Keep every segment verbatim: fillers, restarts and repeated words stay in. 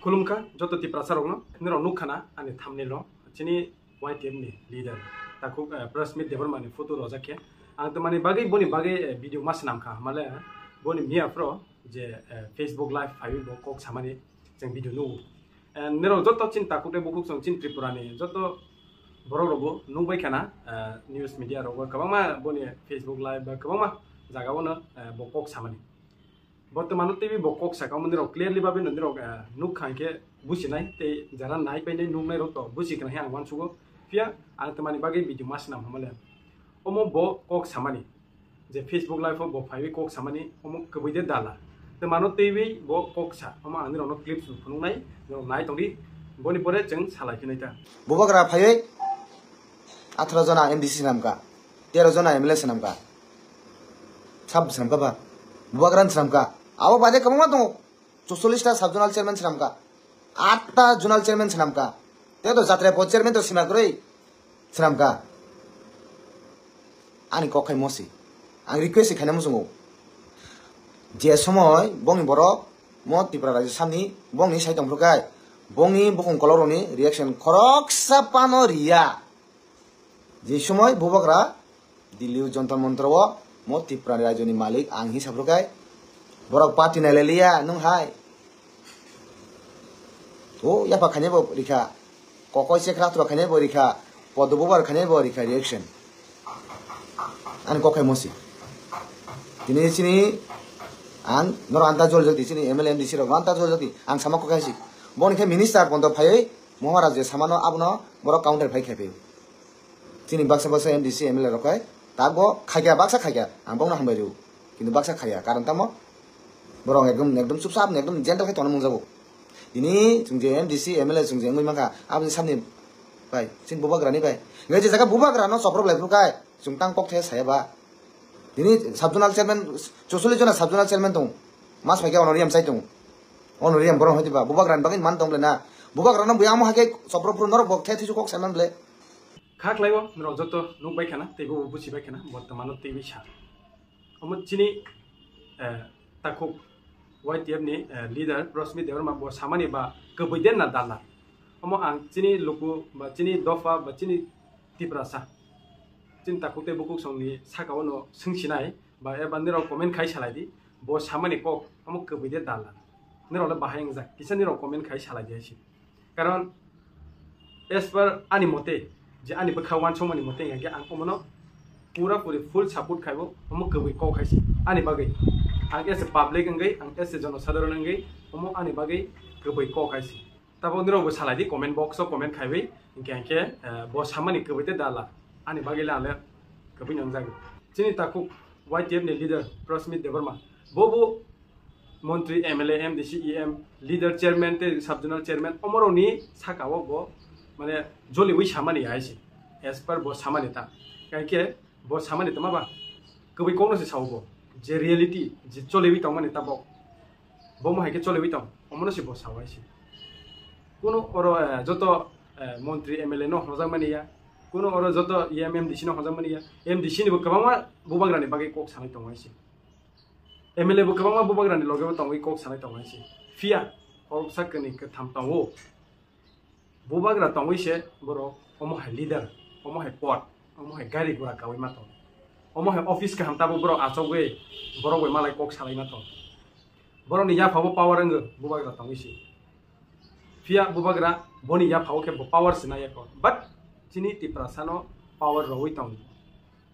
Khulumkha joto Tiprasa rokno, nirok nukkhana ani thumbnail rok, chini Y T F ni leader takhuk, eh, Prasmit Debbarma ni photo rojak khe. Ang tamani bagwi boni bagwi, eh, video ma swnam kha, male boni miya phro je, eh, Facebook live phaiwi bo kok samani chwng video nugo. Eh, nirok joto chini takhuk tei bukhuk chwng chini Tripura ni joto borok rokbo nukbai khana, eh, news media rokbo kwbangma boni Facebook live ba kwbangma jaga o no, eh, bo kok samani. Bortomano tei bo kok saka omo nirok clearly babe no nirok, eh, nuk kha hwnkhe businai tei jara nai painai nuknai rok to busi khna ang uansugo. Phiya ang tamani bagwi video ma swnam hamale. Omo bo kok samani je Facebook live o bo phaiwi kok samani omo kwbwi de dala. Tamano teiwi bo kok sa omo ang nirokno clips phunuknai, nirok nai tongdi. Boni pore chwng salai phinai ta. Bubagra phaiwi atharo jona M D C swnamkha, tero jona M L A swnamkha. Sab swnamkha ba? Bubagra swnamkha. Abo baade kwbangma tongo. Chuchollish ta sub zonal chairman swnamkha. Aat ta zonal chairman swnamkha. Tei to jatra pod chairman to sima kwrwi swnamkha. Ani kok khai mosi. Ang request khaina muchungo. Je somoi bongni borok mo Tripura rajya samni bongni sai tongphru khai bongni bukung kolok rokni reaction khoroksa pano riya. Je somoi bubagra Delhi o Jantar Mantar o mo Tripura ni rajyo ni malik ang hinwi saphru khai borok party nailai liya nwng hai. O yapha khainai bo rikha, kokoi chekra tura khainai bo rikha, podo bubar khainai bo rikha reaction. Ani kok khai mosi. Tini chini ang noro anta jol jodi chini M L A M D C rok anta jol jodi ang sama kok khai si. Boni khe minister pondo phaiwi Maharaj je samano abono borok counter phai khai phai. Chini baksa baksa M D C M L A rok khai tabgo khaikha baksa khaikha ang bokno hambai rw. Kintu baksa khaiya karon tamo borok ekdom ekdom chupchap ekdom gentle khai tongna mungjago. Tini chwng je M D C M L A chwng je wngwi mankha aboni samni bai chini bubagrani bai. Ngai je jaga bubagrano choprok lai phuru khai chwng tang kok the saya ba. Tini sub zonal chairman, chuchollish jona sub zonal chairman tong. Mas bai khe honorarium chai tong. Honorarium borok hoi diba? Bubagrani bagwi man tong ble na. Bubagrano buya amo hai khe choprok phuru norok bo the thisu kok saiman ble. Kha khlaiwi norok joto nuk bai khana, tei bo busi bai khana, bortomano tei bai sa. Omo chini, eh, takhuk Y T F ni, eh, leader Prasmit Debbarma bo samani ba kwbwi den na dala. Omo ang chini luku ba chini dopha ba chini Tiprasa, chini takhuk tei bukhuk songni saka o no swngsinai ba eba nirok comment khai salai di, bo samani kok omo kwbwi de dala. Nirok le bahai wngjak, kisa nirok comment khai salai di hai se. Karon as per ani mote, je ani bwkha uansukmani mote hwnkhe ang omono pura puri full support khaibo, omo kwbwi kok hai se ani bagwi. Ang as a public wngwi, ang as a jonosadharon wngwi omo ani bagwi kwbwi kok hai se. Tabok nirok bo salai di comment box o comment khaiwi, hwnkhe hwnkhe, eh, bo samani kwbwi de dala, ani bagwi le ang le kwbwi nangjago. Chini takhuk Y T F ni leader Prasmit Debbarma, bo bo montri, M L A, M D C, E M, leader, chairman tei sub zonal chairman omorokni saka o bo mane joliwi samani hai se as per bo samani ta. Hwnkhe bo samani tama ba kwbwi kokno se sao bo, je reality je choliwi tongmani tabok. Bo mo hai khe choliwi tong, omono se bo sao hai se. Kuno oro, eh, joto, eh, montri M L A no hwnjak mani ya, kuno oro joto E M M D C no hwnjak mani ya, M D C ni bo kwbangma bubagrani bagwi kok sanai tongo hai se. M L A bo kwbangma bubagrani loge bo tongwi kok sanai tongo hai se. Phiya kok sakni kwtham tongo. Bubagra tongwi se borok omo hai leader, omo hai pod, omo hai gari gura kawi ma tong. Omo hai office kaham tabo borok achogwi borok bai malai kok salai ma tong. Borokni yapha bo power wngwi bubagra tongwi se. Phiya bubagra boni yapha o khe bo power se nai ya kok. But chini Tiprasa no power rogwi tong.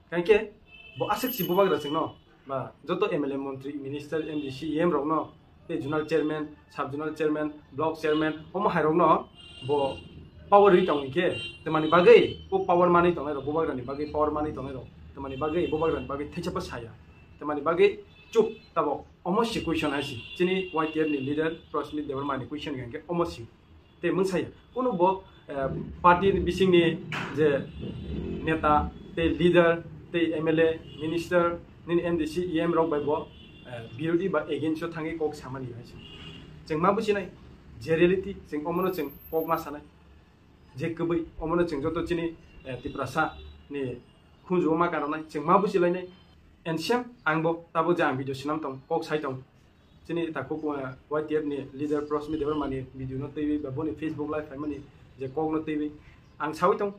Kaike bo aswk si bubagra chwngno ba joto M L A, montri, minister, M D C, E M rokno tei zonal chairman, sub zonal chairman, block chairman omo hai rokno bo power ri tong khe tamani bagwi bo power mani tongnai rok, bubagra ni bagwi power mani tongnai rok tamani bagwi bubagra ni bagwi theisa pa saya tamani bagwi chup tabo omo si question hai si chini Y T F ni leader Prasmit Debbarma ni question hwnkhe omo si. Tei mungsa ya. Kuno bo, eh, party ni bisingni je neta, tei leader, tei M L A, minister, nini M D C, E M rok bai bo, eh, birodhi ba against o thangwi kok samani hai se. Chwng ma businai, je reality, chwng omono chwng kok ma sanai. Je kwbwi, omono chwng joto chini, eh, Tiprasa ni khunju o ma karonai, chwng ma busilainai. And same, ang bo, tabo je ang video sinam tong, kok sai tong. Chini takhuk, uh, Y T F ni leader Prosmit Debbarma ni video no twiwi ba boni Facebook live phaimani je kok no twiwi ang sawi tong,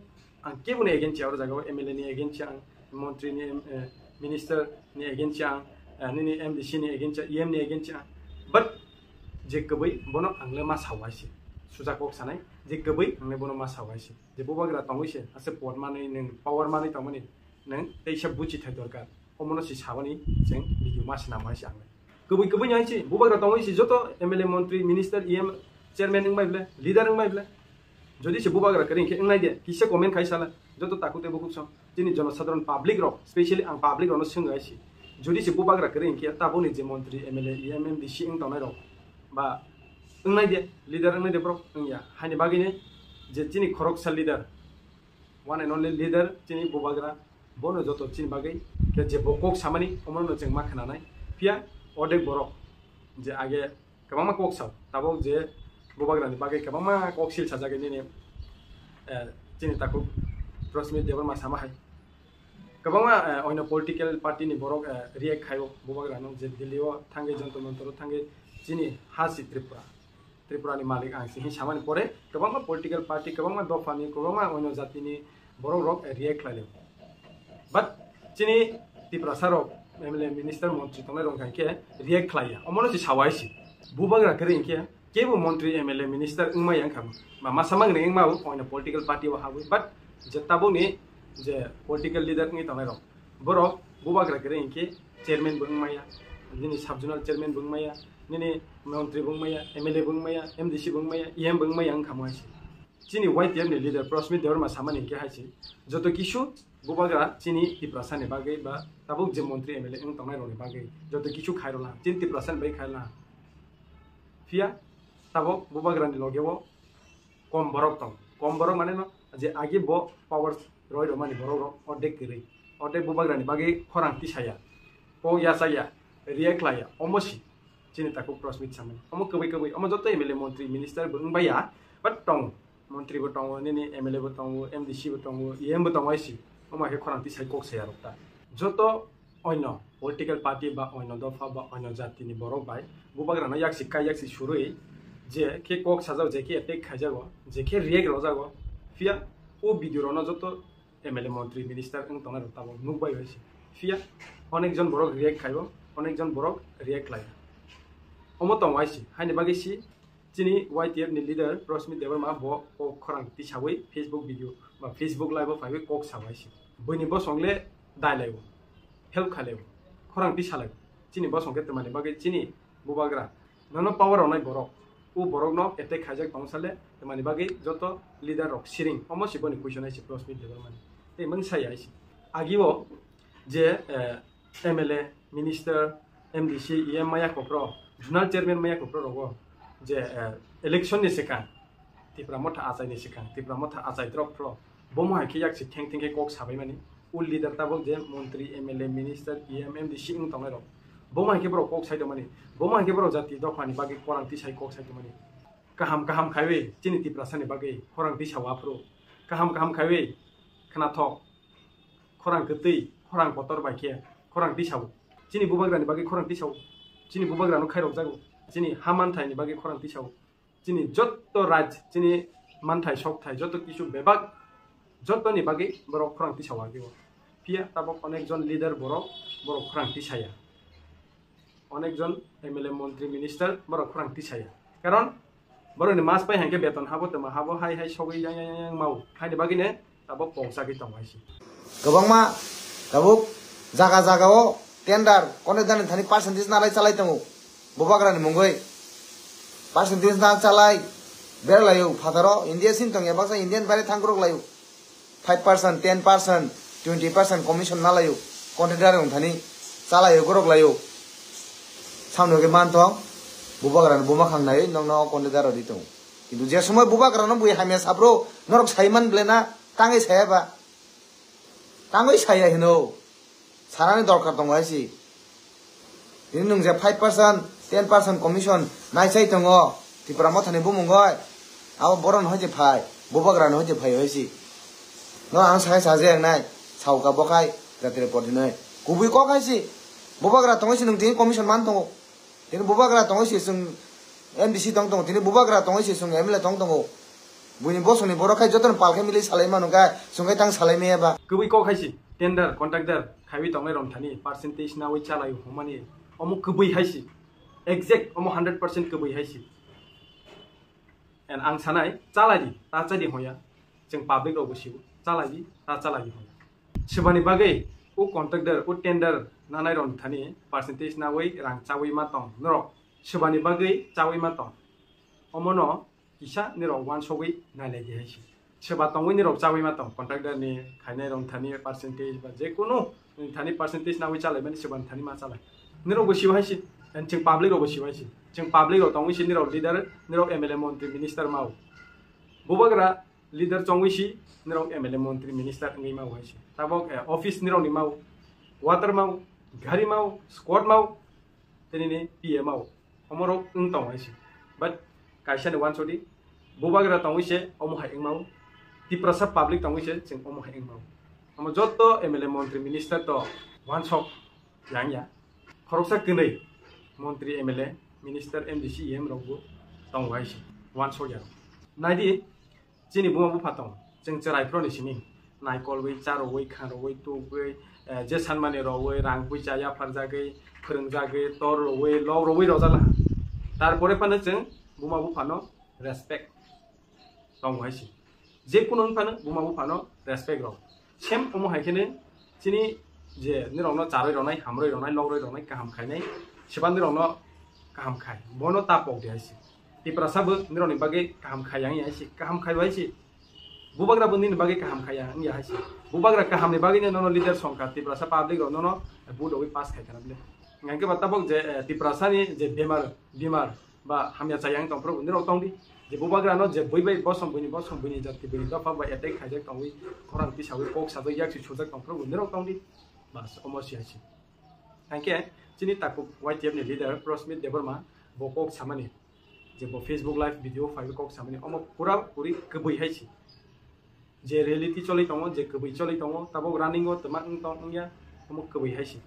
ang kebo ni against ya oro jaga o, M L A ni against ya ang, montri ni, em, eh, minister ni against ya ang, eh, nini M D C ni against ya, E M ni against ya ang. But je kwbwi bono ang le ma sawi si, suja kok sanai, je kwbwi ang le bono ma sawi si. Je bubagra tongwi se, ase pot manwi nwng power manwi tongmani nwng teisa buchi thai dorkar. Omono si sabani cheng video ma sinamai si ang le. Kwbwi kwbwi ni hai si, bubagra tongwi si joto M L A, montri, minister, E M, chairman wng bai ble, leader wng bai ble. Jodi se bubagra kwrwi hinkhe wngnai de, kisa comment khai sala, joto takhuk tei bukhuk song. Chini jonosadharon public rok, specially ang public rokno swngwi hai si. Jodi se bubagra kwrwi hinkhe tabukni je montri, M L A, E M, M D C wng tongnai rok ba wngnai de, leader wngnai de borok wngya. Haini bagwi ni je chini khoroksa leader, one and only leader chini bubagra, bono joto chini bagwi khe je bo kok samani omono chwng ma khnanai. Phiya odek borok je age kwbangma kok sao, tabuk je bubagrani bagwi kwbangma kok sil sajagwi nini, eh, chini takhuk Prosmit Debbarma sama hai. Kwbangma, eh, oino political party ni borok, eh, react khaio bubagrano je Delhi o thangwi Jantar Mantar o thangwi chini ha si Tripura. Tripura ni malik ang si hin samani pore kwbangma political party, kwbangma dopha ni, kwbangma oino jati ni borok rok, eh, react khlaio. But chini Tiprasa rok M L A, minister, montri tongnai rok hai khe react khlaiya. Omono si sawai si. Bubagra kwrwi hinkhe kebo montri, M L A, minister wngmaya wngkha. Ma masa mangni wngma oino political party o habwi. But je tabukni je political leader wngwi tongnai rok, borok bubagra kwrwi hinkhe chairman bo wngmaya, nini sub zonal chairman bo wngmaya, nini montri bo wngmaya, M L A bo wngmaya, M D C bo wngmaya, E M bo wngmaya wngkha mo hai se. Chini Y T F ni leader Prosmit Debbarma samani hinkhe hai se, joto kisu bubagra chini Tiprasa ni bagwi ba tabuk je montri M L A wng tongnai rokni bagwi joto kisu khairokna, chini Tiprasa ni bagwi khairokna. Phiya tabuk bubagra ni loge o kom borok tong. Kom borok mane no je agi bo power roi rwmani borok rok ordek kwrwi. Ordek bubagrani bagwi khorang tisaya. Kok yachaya, react khlaiya, omo si chini takhuk Prosmit samani. Omo kwbwi kwbwi, omo joto M L A, montri, minister bo wng baiya, but tongo. Montri bo tongo, nini M L A bo tongo, M D C bo tongo, E M bo tongo hai si. Omo hai khe khorang tisai kok saya rok ta. Joto oino political party ba oino dopha ba oino jatini borok bai bubagrano yaksi kai yaksi surui je khe kok sajak, je khe attack khaijago, je khe react rwjago, phiya o video rokno joto M L A, montri, minister wng tongnai rok tabuk nuk bai hai se. Phiya onek jon borok react khaio, onek jon borok react khlai. Omo tong hai se, haini bagwi si chini Y T F ni leader Prosmit Debbarma bo kok khorang tisawi Facebook video ba Facebook live o phaiwi kok sa hai se. Buini bosong le dai lai o, help khalai o, khorang tisa lai o. Chini bosong khe twmani bagwi chini bubagra nono power rwnai borok, o borokno attack khaijak tong sale twmani bagwi joto leader rok siring. Omo si boni question hai se Prosmit Debbarma ni. Tei mung sai hai se. Agi o je, eh, M L A, minister, M D C, E M maya kokro, zonal chairman maya kokro rogo je, eh, election ni swkang Tipra Motha achai ni swkang, Tipra Motha achai drop phro, bomo hai khe yak si theng theng khe kok sabai mani, o leader tabuk je montri, M L A, minister, E M, M D C wng tongnai rok, bomo hai khe borok kok sai tongmani, bomo hai khe borok jati dopha ni bagwi khorang tisai kok sai tongmani, kaham kaham khaiwi chini Tiprasa ni bagwi khorang tisa o aphuru, kaham kaham khaiwi khwnathok, khorang kwtwi, khorang kotor bai khe khorang tisao. Chini bubagrani bagwi khorang tisao. Chini bubagrano khairok jago. Chini ha manthai ni bagwi khorang tisao. Chini jotto raj, chini manthai sokthai, jotto kisu bebak, jotto ni bagwi borok khorang tisao agi o. Phiya tabok onek jon leader borok, borok khorang tisaya. Onek jon M L A, montri, minister borok khorang tisaya. Karon borokni mas pai hai khe beton habo, twma habo, hai hai sogwi yang yang yang yang mau. Haini bagwi ne tabok pok chagwi tong hai se. Kwbangma tabuk jaga jaga o tender, kono dani thani percentage nalai chalai tongo. Bubagrani mungwi percentage na chalai berlai o phataro India sing tong ya baksa Indian bare thang krok lai o. Five percent, ten percent, twenty percent commission nalaio, contractor wng thani chalaio, gorok laio. Samno khe manthok, bubagrano buma khang nai, nokno contractor rodi tongo. Kintu je somoi bubagrano bui hamya sapro, norok sai man ble na, tangwi saya ba? Tangwi saya hino. Sanani dorkar tongo hai si. Tini nwng je five percent, ten percent commission naisai tongo Tipra Mothani bumung oi. Abo borok no hai je phai, bubagra no hai je phai hai si. No ang sai sa je nai, sauka bo khai jatire pordinoi. Kubui kok hai si. Bubagra tongoi si nwng tini commission man tongo. Tini bubagra tongwi se chwng M D C tong tongo, tini bubagra tongwi se chwng M L A tong tongo. Buini bosongni borok khai jotono pal khai milwi salai mano kha, chwng khai tang salai maya ba. Kwbwi kok hai se tender, contractor khaiwi tongnai rok thani percentage nawi chalai hwnmani omo kwbwi hai se. Exact omo hundred percent kwbwi hai se. And ang sanai, chalai di, ta chadi hoya. Chwng public rok bo sibo, chalai di, ta chalai di hoya. Sebani bagwi o contractor, o tender nanai rok thani percentage nawi rang chawi ma tong norok. Sebani bagwi chawi ma tong. Omono kisa nirok wansogwi nailai di hai se. Seba tongwi nirok chawi ma tong, contractor ni khainai rok thani percentage ba je kunu thani percentage nawi chalai mani seba thani ma chalai. Nirok bo sibo hai se, and chwng public rok bo sibo hai se. Chwng public rok tongwi se nirok leader, nirok M L A, montri, minister mao. Bubagra leader chongwi se nirok M L A, montri, minister wngwi mao hai se. Tabok, eh, office nirok ni mao, water mao, gari mao, squad mao, tini ni P M mao. Omorok wng tong hai se. But kaisa ni wansodi, bubagra tongwi se omo hai wngmao. Tiprasa public tongwi se chwng omo hai wngmao. Omo joto M L A, montri, minister to wansok yang ya. Khoroksa kwnwi montri, M L A, minister, M D C, E M rok bo tongo hai se. Wansok ya. Nai di, chini buma bupha tong, chwng chwrai phro ni simi. Naikolwi, charwi, khanrwi, tubwi, eh, je sanmani rogwi, rang puisa yapharjagwi, phwrwngjagwi, tor rogwi, lok rogwi rojak laha. Tarpore phano chwng buma buphano respect tongo hai se. Je kunu wng phano buma buphano respect rok. Same omo hai kheno chini je nirokno charwi rwnai, hamrwi rwnai, lokrwi rwnai, kaham khainai, seba nirokno kaham khai. Bono ta pok di hai se. Tiprasa bo nirokni bagwi kaham khai yang ya hai se. Kaham khai bo hai se. Bubagra bo nini bagwi kaham khai ya wng ya hai se. Bubagra kaham ni bagwi no nono leader songkha, Tiprasa public rok nono vote rogwi pass khai khana bile. Hingke ba tabok je, eh, Tiprasa ni je bemar, bemar ba hamya chayang tong phuru nirok tong di. Je bubagra no je bui bai bosong buini bosong buini jati buini dopha bai attack khaijak tongwi, khorang tisawi kok sajak yak si sujak tong phuru nirok tong di. Bas, omo si hai se. Hingke chini takhuk Y T F ni leader Prosmit Debbarma bo kok samani, je bo Facebook live video phaiwi kok samani, omo pura puri kwbwi hai se. Je reality choli tongo, je kwbwi choli tongo, tabok running o twma wng tong wngya, omo kwbwi hai se.